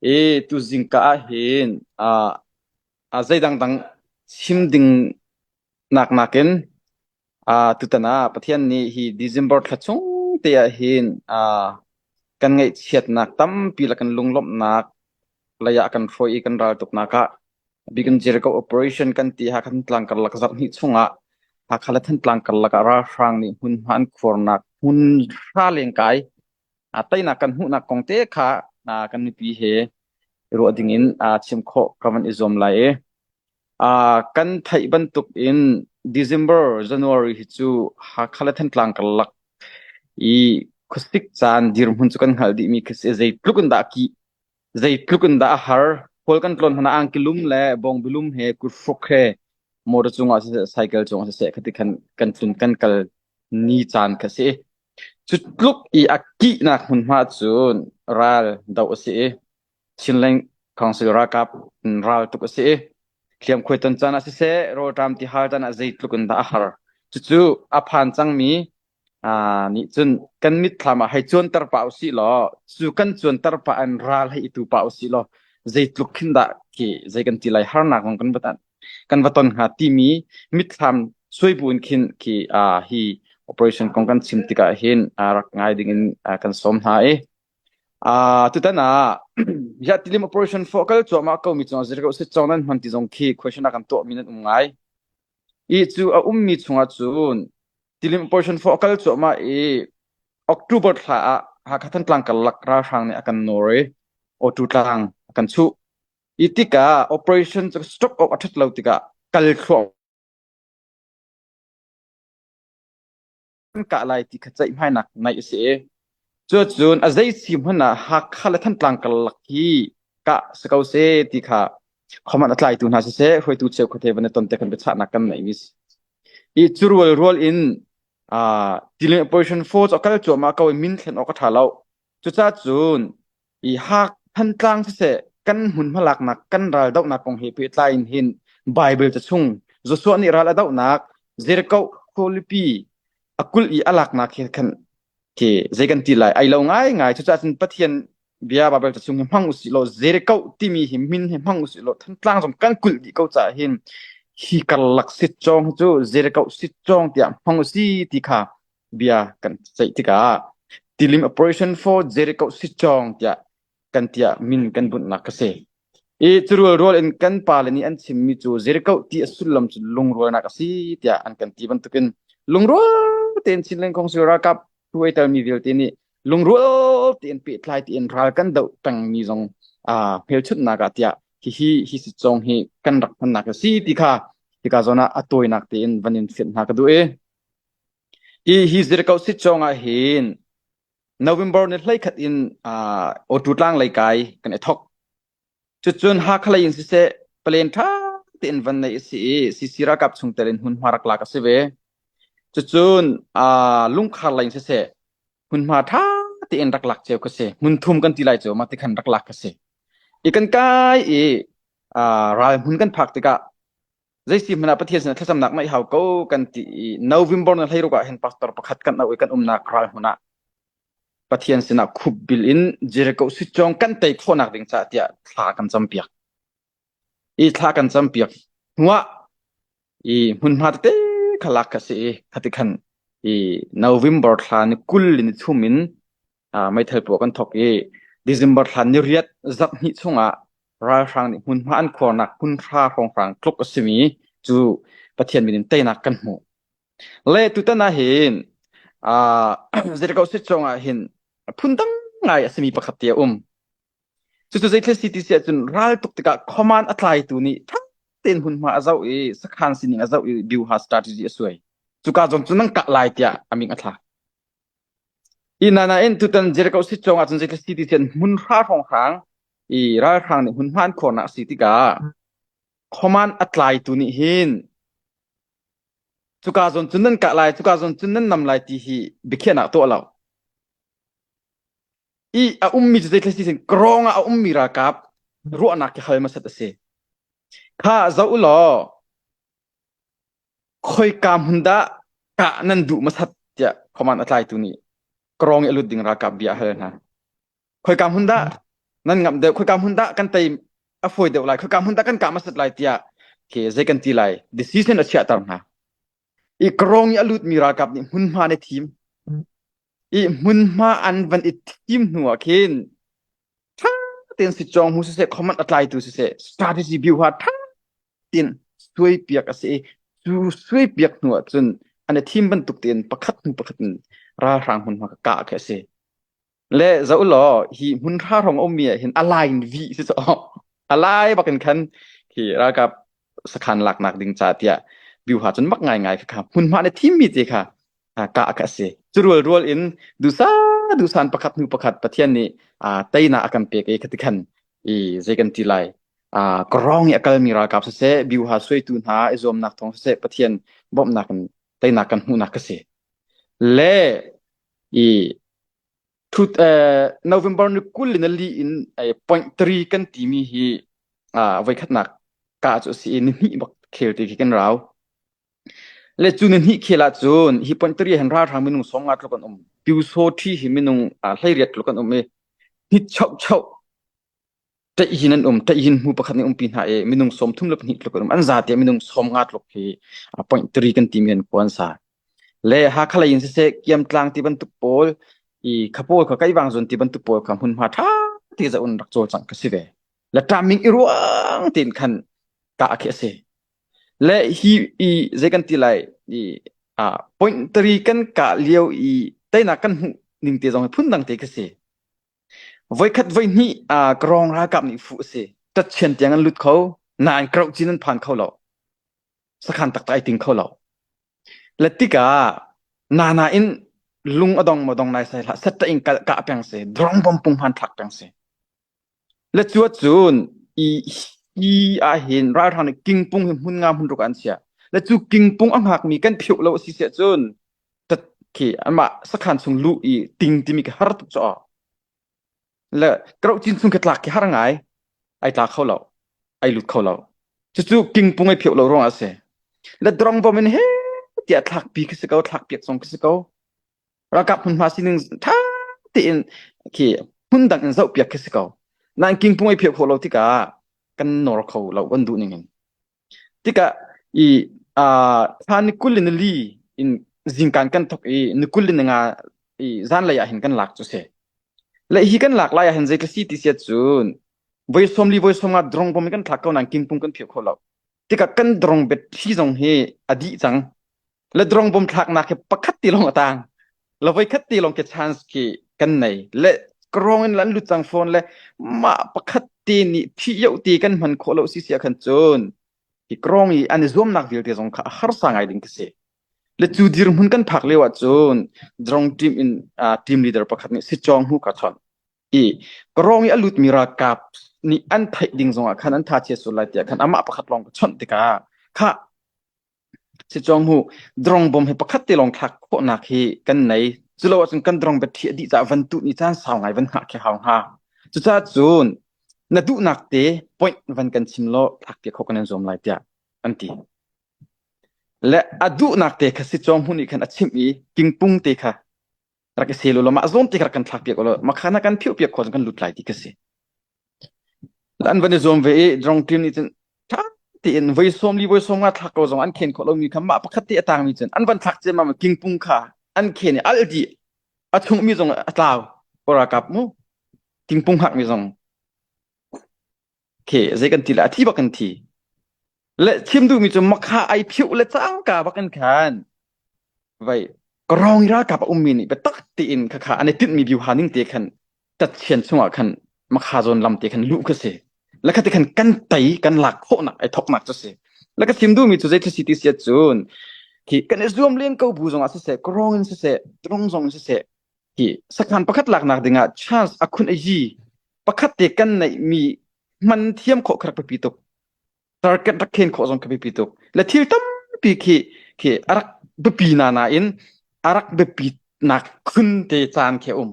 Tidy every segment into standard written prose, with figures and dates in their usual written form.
I tuzing ka ah hin ah ah zeidang dang chim ding nak nakin ah tutan ah Pathian nih hi December thla chung te ah hin ah kan ngaihchiatnak tampi le kan lunglawmhnak lei ah kan hruai i kan ral tuknak ah bikin Jericho operation kan ti Hakha Thantlang karlak zarh hnih chungah Hakha le Thantlang karlak ah ralhrang nih hmunhma an khuarnak hmun hra lengkai teinak kan hmuhnak kong te kha kan mipi he ruah ding in chim khawh ka van i zuam lai i kan theih bantuk in December January hi cu Hakha le Thantlang karlak i khuasik caan dirhmun cu kan hngalh dihmi khi si zeitluk in dah ki zeitluk in dah a har khual kan tlawn hmanh ah angkilum le bawngbilum he kuthruk he motor cungah siseh cycle cungah siseh khati khan kan tlun kan kal ni caan kha si cu tluk i a kihnak hmunhma cun ral doh a si i Chinland Council ralkap ral tuk a si i hliamkhuai ton caan ah siseh rawlṭam ti hal caan ah zeitluk in dah a har cucu a phan cangmi nih cun kan mitthlam ah hei cuanter pah usih law cu kan cuanter pah in ral hei i tu pah usih law zeitluk khin dah khi zei kan ti lai harnak zong kan va kan va ton hnga timi mitthlam suai bu in khin khi hi operation kong kan chim tikah hin rak ngai ding in kan sawm hna i tutan ah ya tilim operation fo kal cuahmah ko mi cungah zir ko sit cong nan hman ti zong khi question a kan tuah mi nan um ngai i cu a ummi chungah cun tilim operation fo kal cuahmah i October thla ah Hakha Thantlang karlak ralhrang nih a kan nawr i Awtu tlang a kan chuh. I tikah operation cu stop awk a ṭhat lo tikah kal thluah kan kah lai ti kha ceihmainak naih a si i cuacun a zei si hmanh ah Hakha le Thantlang karlak hi kah si ko seh ti kha khoman a tlaitu hna siseh hruaitu cheukhat he van i ton te kan biachahnak kan neih mi si. I cu rual rual in uh, Tiling Operation Force a kal cuahmah ko i min thlen awk a ṭha lo. Cucaah cun i Hak Thantlang siseh kan hmunhma laknak kan ral dohnak kong he pehtlai in hin Bible ca chung Joshua nih ral a dohnak Jericho khualipi a kulh i a laknak he khan khi zei kan ti lai ai lo ngai ngai cucaah cun Pathian bia Bible ca chung hi hmang usih law Jericho timi hi min hi hmang usih law Thantlang zong kan kulh dih ko caah hin hi karlak sitcawng cu Jericho sitcawng tiah hmang usih ti kha bia kan ceih tikah Tilim Operation for Jericho Sitcawng tiah kan tiah min kan bunhnak ka si. I curual rual in kan pale nih an chimmi cu Jericho ti a sullam cu lungrualnak a si tiah an kan ti bantukin lungrual tein Chinland Council ralkap hruaitelmi vialte nih lungrual tein pehtlai tein ral kan doh pengmi zong aa hmelchunhnak ah tiah hihi hi sitcawng hi kan rak hmannak a si ti kha hika zawn ah a tawinak tein van in fianh hna ka duh i Hi hi Jericho sitcawng ah hin November ni 11 in uh, Awtu tlang lei kai kan i thok. Cucun Hakha lei in siseh palen ṭha tein van nei a si i CC ralkap chungtel in hmunhma rak lak a si ve. Cucun uh, lungkhar lei in siseh hmunhma ṭha tein rak lak cio ka si. Hmun thum kan ti lai cu mah ti khan rak lak ka si. I kan kai i uh, ral hmun kan phak tikah Zeisi hmanh ah Pathian sinah thlacamnak ngeih hau ko kan ti i November ni 16 ah hin pastor pakhat kan auh i kan umnak ral hmun ah Pathian sinah khup bil in Jericho sitcawng kan tei khawhnak ding caah tiah thla kan campiak. I thla kan campiak hnuah i hmunhma tete kha lak kha si i khati khan i November thla ni 20 ni thum in meithal puah kan thawk i December thla ni riat zarh hnih chungah ralhrang nih hmunhma an khuarnak hmunhra hrawnghrang tluk a simi cu Pathian min in teinak kan hmuh. Le tutan ah hin Jericho sitcawng ah hin phundang ngai a simi pakhat te a um. Cucu zeithil si ti si ahcun ral tuk tikah command a tlaitu nih ṭha tein hmunhma a zoh i sakhan sining a zoh i biuha strategy a suai. Cuka zawn cu nan kah lai tiah a ming a thlak. Hi nain tutan Jericho sitcawng ahcun zeitluk si ti sian hmunhra hrawnghrang i ralhrang nih hmunhma an khuarnak a si tikah command a tlaitu nih hin cuka zawn cun nan kah lai, cuka zawn cun nan nam lai ti hi biakhiahnak tuah lo. I a ummi cu zeitluk si sin krawng ah a ummi ralkap ruahnak khi hal hmasat a si. Kha zoh u law Khoika hmun dah kah nan duh hmasat tiah command a tlaitu nih kawrong i a lut ding ralkap bia a hal hna. Khoika hmun dah Nan ngamh deuh khoika hmun dah kan tei a fawi deuh lai khoika hmun dah kan kah hmasat lai tiah khi zei kan ti lai decision a chiahter hna. I karong i a lutmi ralkap nih hmunhma an i thim. I hmunhma an van i thim hnu ah khin ṭha tein sitcawng hu siseh command a tlaitu siseh strategy view ha ṭha tein suai piak a si i cu suai piak hnu ah cun an i thim bantuk tein pakhat hnu pakhat in ralhrang hmunhma ka kah khi a si. Le zoh law hi hmun hra hrawng a ummi ah hin a lai in vih si caw a lai bak in khan khi ralkap sakhan laknak ding ca tiah biuha cun mak ngaingai kha hmunhma na thimmi te kha kah kha a si. Cu rual rual in dusa dusan pakhat hnu pakhat Pathian nih teinak a kan pek i khati khan i zei kan ti lai karong i a kalmi ralkap siseh biuha suaitu hna i zuamnak thawng siseh Pathian bawmhnak in teinak kan hmuhnak ka si. Le i thut November ni 20 in li in point 3 kan timi hi voikhatnak ka cu a si i ni hnih bak khel ti khi kan rau. Le cu ni hnih khel ahcun hi point 3 hin ralhrang minung 50 tluk an um. Pyusawṭhi hi minung 18 tluk an um i hit chauh chauh ṭaih an um. Ṭaih hmu pakhat nih umpi hna i minung 32 tluk an um. An zate minung 50 tluk hi point 3 kan timi an khua an sa. Le Hakha lei in siseh Kiamtlang ti bantuk pawl i khapawl kha Kaivang zun ti bantuk pawl kha hmunhma ṭha te za un rak cawlcangh ka si ve. Le ṭaming i ruang tein khan kah khi a si. Le hi i zei kan ti lai i point tari kan kah lio i teinak kan hmuh ning te zong hi phundang te ka si. Voikhat voihnih Karawng ralkap nih fuh a si. Tatchian tiang an lut kho, nain Kroh cin an phan kho lo. Sakhan taktak ai ting kho lo. Le tikah nana in lung a dong maw dong nai sai hlah setta in kah peng si, drong bom pung hman thlak peng si. Le cu cun i hi ahhin ralhrang nih kingpung hi hmun nga hmun ruk an chiah. Le cu kingpung a hngakmi kan phiuh lo a si siah cun tat khi amah sakhan chung luh i ting timi khi har tuk caw. Le kroh cin chung khi tlak khi har ngai. Ai tla kho lo. Ai lut kho lo. Cucu kingpung ai phiuh lo ruangah a si. Le drong bom in he tiah thlak pi khi si ko, thlak piak zong khi si ko. Ralkap hmunhma sining ṭha tein khi hmun dang in zohpiak khi si ko. Nain kingpung ai phiah khawh lo tikah kan nawr kho lo kan duh ning in. Tikah i thla ni 20 in li in zingkan kan thok i ni 20 in nga i zanlei ah hin kan lak cu si. Le hi kan lak lai ah hin zei ka si ti siat cun voi 40 voi 50 drong bom in kan thlak ko nain kingpung kan phiah kho lo. Tikah kan drong bet thi zong hi a dih cang. Le drong bom thlaknak hi pakhat ti lawng a tang. Le voi khat ti lawng ke chance khi kan nei. Le karong in lan lut cang phone le mah pakhat te nih thi yoh ti kan hman khawh lo si sia khan cun hi krong i an i zuamnak vialte zong kha a harsa ngai ding ka si. Le cu dirhmun kan phak lio ah cun drong team in uh, team leader pakhat nih sicawng hu ka chon i karong i a lutmi ralkap nih an theih ding zong ah khan an tha chia sul lai tiah khan amah pakhat lawng ka chawnh tikah kha Sicawng hu drong bom hi pakhat te lawng thlak khawhnak hi kan nei. Culo ahcun kan drong battery a dih caah van tuh ni caan sau ngai van hngah khi hau hnga. Cucaah cun na duhnak te point van kan chim law thlak piak khawh kan in zuam lai tiah an ti. Le a duhnak te kha sicawng hu nih khan a chimh i kingpung te kha rak i sel u law mah zawn te kha rak kan thlak piak u law makha na kan phiuh piak khawh cun kan lut lai ti ka si. An van i zuam ve i drong team nih cun ṭha tein voi 40 voi 50 thlak ko zong an khen khawh lomi kha mah pakhat te a tangmi cun an van thlak ciammam kingpung kha an khen i al dih a chungmi zong a tlau ralkap mu kingpung hakmi zong khi zei kan ti le a thi bak kan thi le chim duhmi cu makha ai phiuh le cangka bak in khan vai karong i ralkap a ummi nih biatak tein khakha an i tinhmi biuha ning te khan tatchian chungah khan makha zawn lam te khan luh kha si le kha te khan kan tei kan lak khawhnak ai thoknak cu si le ka chim duhmi cu zei thil si ti siat cun khi kan i zuam len ko bu zongah siseh karong in siseh drong zong in siseh hi sakhan pakhat laknak dingah chance a khun a yi pakhat te kan neihmi hman thiam khawh kha rak biapi tuk target rak khen khawh zong kha biapi tuk le thil tampi khi khi a rak biapi na nain a rak biapi nak khun te caan khi um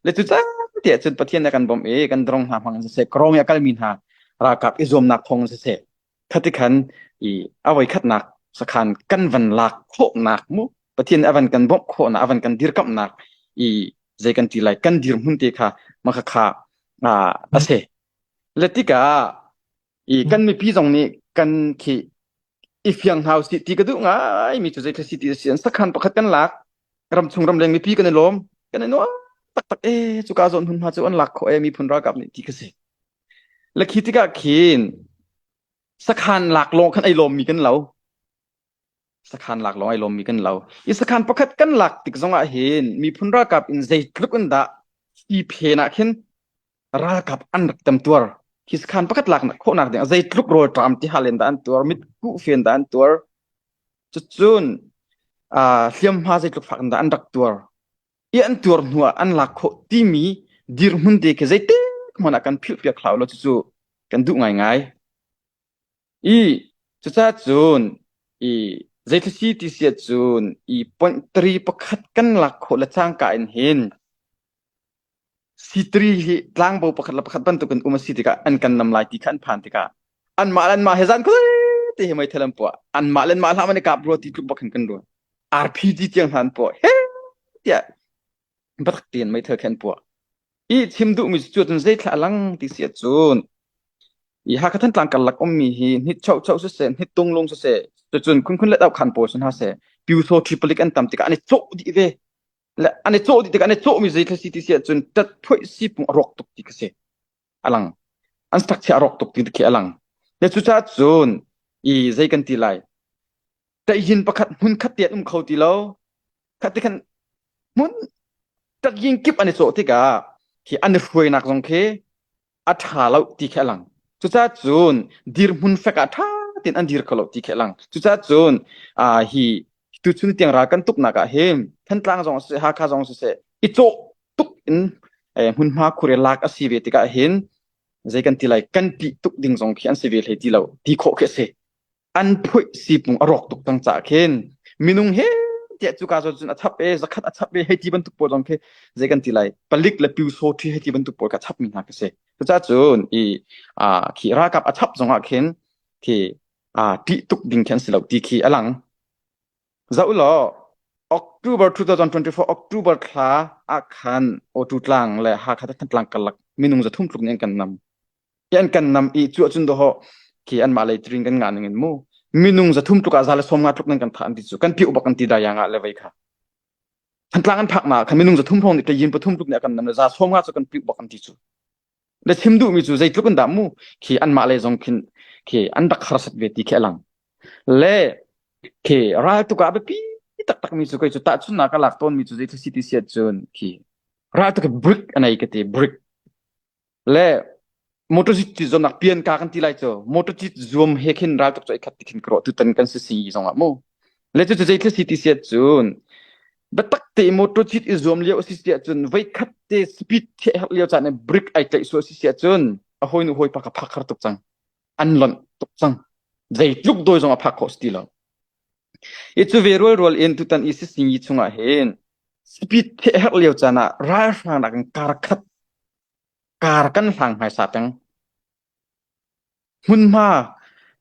le cu caan te cun Pathian nih a kan bawmh i kan drong hna hmang in siseh krong i a kalmi hna ralkap i zuamnak thawng in siseh khati khan i a voi khatnak sakhan kan van lak khawhnak mu Pathian nih a van kan bawmh khawhnak a van kan dirkamhnak i zei kan ti lai kan dirhmun te kha makha kha. A si. Le tikah i kan mipi zong nih kan khi i fiang hna usih ti ka duh ngai mi cu zei thil si ti a si. An sakhan pakhat kan lak ramchung ramleng mipi kan i lawm kan i nuam taktak e cuka zawn hmunhma cu an lak khawh e miphun ralkap nih ti ka si. Le khi tikah khin sakhan lak lawng khan ai lawm mi kan lo. Sakhan lak lawng ai lawm mi kan lo. I sakhan pakhat kan lak tik zong ah hin miphun ralkap in zeitluk in dah hi phen ah khin ralkap an rak temtuar. Hi sakhan pakhat lak khawhnak ding ah zeitluk rawl ṭam ti halen dah an tuar, mitkuh fen dah an tuar. Cucun hliamhma zeitluk fak in dah an rak tuar. I an tuar hnu ah an lak khawh timi dirhmun te khi zeitik hmanh ah kan philh piak hlah law cucu kan duh ngaingai. I cucaah cun i zeithil ti si ahcun i point three pakhat kan lak khawh le cangka in hin C3 hi tlangbo pakhat le pakhat bantukin um a si tikah an kan nam lai ti kha an phan tikah anmah le anmah he zan khuai te hi meithal an puah anmah le anmah hlah man i kap rua ti tluk bak hin kan ruah RPG tiang hna an puah he tiah batak tein meithal khi an puah I chim duhmi cu cun zeithla a lang ti si ahcun i Hakha Thantlang karlak ummi hi hnit chocho siseh, hnit tunglung siseh, cucun khunkhun le khan pawl si hna seh, Pyusawṭhi palik an tam tikah an i cawh dih ve. Le an i cawh dih tikah an i cawhmi zeithla si ti si ahcun ṭat phoih sipung a rawk tuk ti khi si. A lang. An structure a rawk tuk ti khi a lang. Le cucaah cun i zei kan ti lai. Ṭaihyin pakhat hmun khat te an um kho ti lo. Khat ti khan hmun ṭakying kip an i cawh tikah khi an i hruainak zong khi a ṭha lo ti khi a lang. Cucaah cun dirhmun fek ah ṭha tein an dir kho lo ti khi a lang. Cucaah cun hi tuchun tiang ral kan tuknak ah hin Thantlang zong siseh, Hakha zong siseh i cawh tuk in hmunhma khur i lak a si ve tikah hin zei kan ti lai kan ṭih tuk ding zong khi an si ve hlei ti lo ti khawh khi a si. An phuih sipung a rawk tuk cang caah khin minung he tiah cuka zawn cun a chap e zakhat a chap e hei ti bantuk pawl zong khi zei kan ti lai palik le pyusawṭhi hei ti bantuk pawl kha chap mi hna khi si cucaah cun i a khi ralkap a chap zong ah khin khi a ṭih tuk ding khi an si lo ti khi a lang zoh law October 2024 October thla ah khan Awtu tlang le Hakha Thantlang karlak minung 300 tluk nih an kan nam Hi an kan nam i cu ahcun dawhawh khi anmah lei trin kan ngah ning in mu minung 300 tluk ah 150 tluk nan kan thah an ti cu kan piuh bak an ti dayang ah le vei kha Thantlang an phak na khan minung 300 hrawng nih yin 3 tluk nih a kan nam le 150 cu kan piuh bak an ti cu le chim duh mi cu zeitluk in dah mu khi anmah lei zong khin khi an rak harsat ve ti khi a lang le khi ral tuk ah biapi taktak mi cu kei cu tahchunnak ka lak tawn mi cu zei si ti siat cun khi ral tuk brick anei ka ti brick Le motor cit zawnnak pian ka kan ti lai cu motor cit zuam he khin ral tuk cu ai khat ti khin ka ruah tutan kan si si zong ah mu le cu zei thil si ti siat cun biatak te motor cit i zuam lio si si ahcun voi khat te speed the herh lio caan i brake ai tlaih sual si si ahcun a hawi nu hawi pa ka phak har tuk cang an lonh tuk cang zeitluk dawi zong a phak khawh si ti lo i cu ve rual rual in tutan i sisingi chungah hin speed the herh lio caan ah ralhrang nak in kar khat Kar kan hlang hmaisa peng. Hmunhma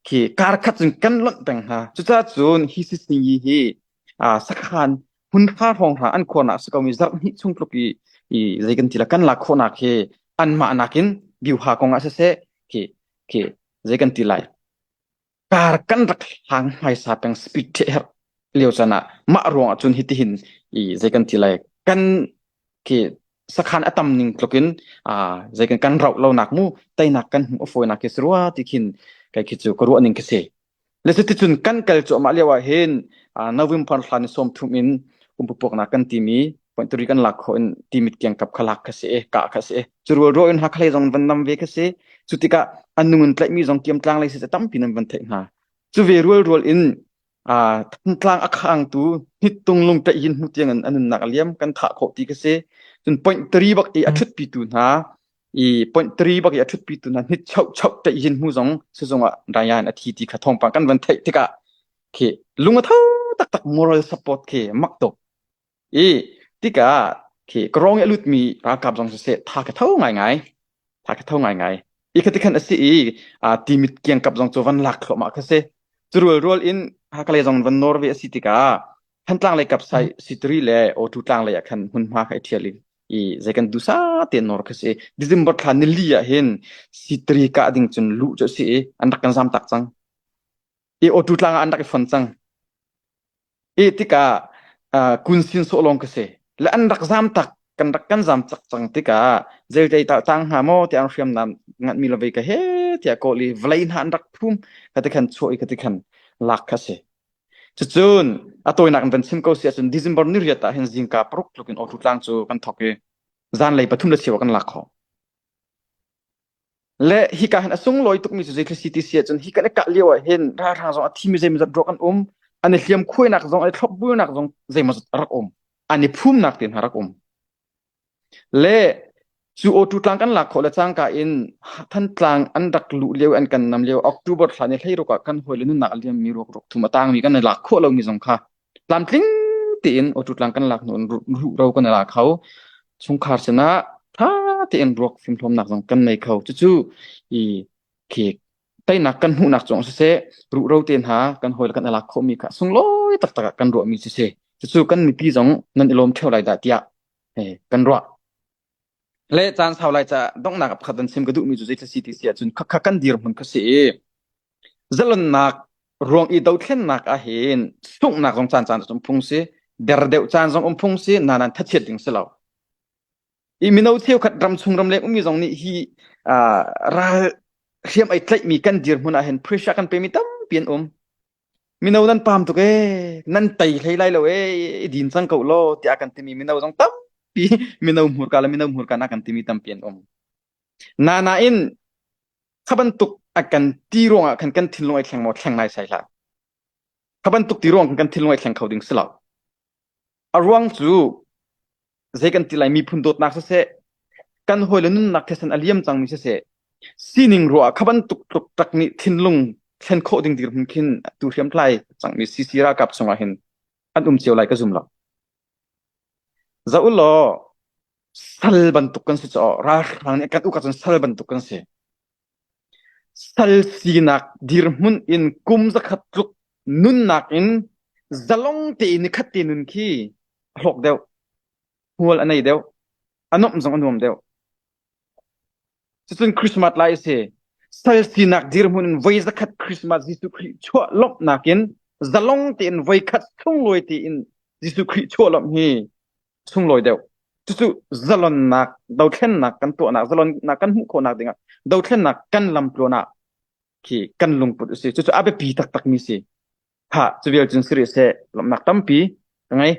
khi kar khat cun kan lonh peng hna. Cucaah cun hi sisingi hi sakhan hmunhma hrawng hna an khuarnak a si komi zarh hnih chung tluk i, i zei kan ti la kan lak khawhnak hi anmah nakin biuha kong ah siseh khi khi zei kan ti lai Kar kan rak hlang hmaisa peng speed ṭheh herh lio caan ah mah ruang ah cun hitihin i zei kan ti lai kan khi sakhan a tam ning tluk in zei kan kan rauh lo nak mu teinak kan hmuh a fawinak khi si rua ti khin kai khi cu ka ruah ning khi si le cuticun kan kal cuahmah lio ah hin November thla ni 30 in umpupuaknak kan timi point turi kan lak khawh in timit kiangkap kha lak kha si kah kha si cu rual rual in Hakha lei zong van nam ve kha si cu tikah an nung in tlaihmi zong kiamtlang lei si tampi nan van theih hna cu ve rual rual in Thantlang a khangtu hnittung lung tlaih hin hmu tiang in an nunnak a liam kan thah khawh ti ka si cun point three bak i a ṭhutpi tu hna i point three bak i a ṭhutpi tu hna hnit chauh chauh tlaih hin hmu zong sizung ah Ryan a thi ti kha thawngpang kan van theih tikah khi lung a tho taktak moral support khi mak tuk I tikah khi ka rawng i a lutmi ralkap zong siseh tha ka tho ngaingai. Tha ka tho ngaingai. I khati khan a si i timit kiangkap zong cu van lak thluahmah kha si. Cu rualrual in Hakhalay zong van nawr ve a si tikah Thantlang lei kap sai Sitri le Awtu tlang lei ah khan hmunhma kha i ṭhial i. I zei kan dusa te nor kha si. December thla nili ah hin sitri kah ding cun luh cu si i an rak kan zam tak cang. I auto tlang ah an rak i fon cang. I tikah kun sin sawh lawng ka si. Le an rak zam tak kan rak kan zam cak cang tikah zeitei ta tang hnga maw tiah an hriamnam ngat mi lo ve ka he tiah kawl i vawlei hna an rak phum ka ti khan chuah i ka ti khan lak kha si. Cucun a tawinak in van chim ko si ahcun December ni riat ah hin zingka paruk tluk in Awthu tlang cu kan thawk i zanlei 3:15 ah kan lak khawh. Le hika hin a sunglawi tukmi cu zeithil si ti si ahcun hi kan i kah lio ah hin ralhrang zong a thimi zeimawzat ruak an um, an i hliam khuainak zong, an i thlopbulnak zong zeimawzat a rak um, an i phumnak te hna rak um. Le cu awtu tlang kan lak khawh le cangka in Thantlang an rak luh lio an kan nam lio October thla ni 16 ah kan hawile nunnak a liammi ruak ruak thum a tangmi kan i lak khawh lomi zong kha tlamtling tein awtu tlang kan lak hnu in ruhro kan i la kho. Chungkhar sinah ṭha tein ruak fimhlawmnak zong kan nei kho. Cucu i khi teinak kan hmuhnak cung siseh ruhro te hna kan hawile kan i lak khawhmi kha sunglawi taktak ah kan ruahmi siseh cucu kan mipi zong nan i lawm ṭheo lai dah tiah kan ruah. Le caan sau lai ca donghnak ah pakhat an chim ka duhmi cu zei si ti si ahcun khakha kan dirhmun kha si i zalonnak ruang i dothlennak ah hin sunghnak zong caan caan um phung si der deuh caan zong um phung si na nan thachiat ding si lo. I mino cheukhat ram chung ram leng ummi zong nih hi ral hriam ai tlaihmi kan dirhmun ah hin pressure kan pemi tampi an um. Mino nan pam tuk ee, nan tei hlei lai lo ee, i din cang ko law tiah kan timi mino zong tampi mino hmurka le mino hmurka na kan timi tampi an um. Na nain kha bantuk a kan ti ruangah khan kan thinlung ai thleng maw thleng nai sai hlah. Kha bantuk ti ruang kan thinlung ai thleng kho ding si lo. A ruang cu zei kan ti lai miphun dawtnak siseh kan hawile nunnak thisen a liam cangmi siseh sining ruah kha bantuk tluk tak nih thinlung thlen khawh ding dirhmun khin tu hriamtlai cangmi CC ralkap chungah hin an um cio lai ka zum lo. Za u law sal bantuk kan si caw ralhrang nih kan uk ahcun sal bantuk kan si. Sal sinak dirhmun in kum zakhat tluk nunnak in zalong tein nikhat te nun khi a hlawk deuh. Hmual a nei deuh. A nuamh zong a nuam deuh. Cucun Christmas lai a si. Sal sinak dirhmun in voi zakhat Christmas Jesuh Khrih chuah lawmhnak in zalong tein voi khat sunglawi tein Jesuh Khrih chuah lawmh hi sunglawi deuh. Cucu zalonnak, dothlennak kan tuahnak, zalonnak kan hmuh khawhnak dingah dothlennak kan lam tluan ah khi kan lungput a si. Cucu a biapi taktakmi si. Ha, cu vial cun si rih seh, lawmhnak tampi ka ngei.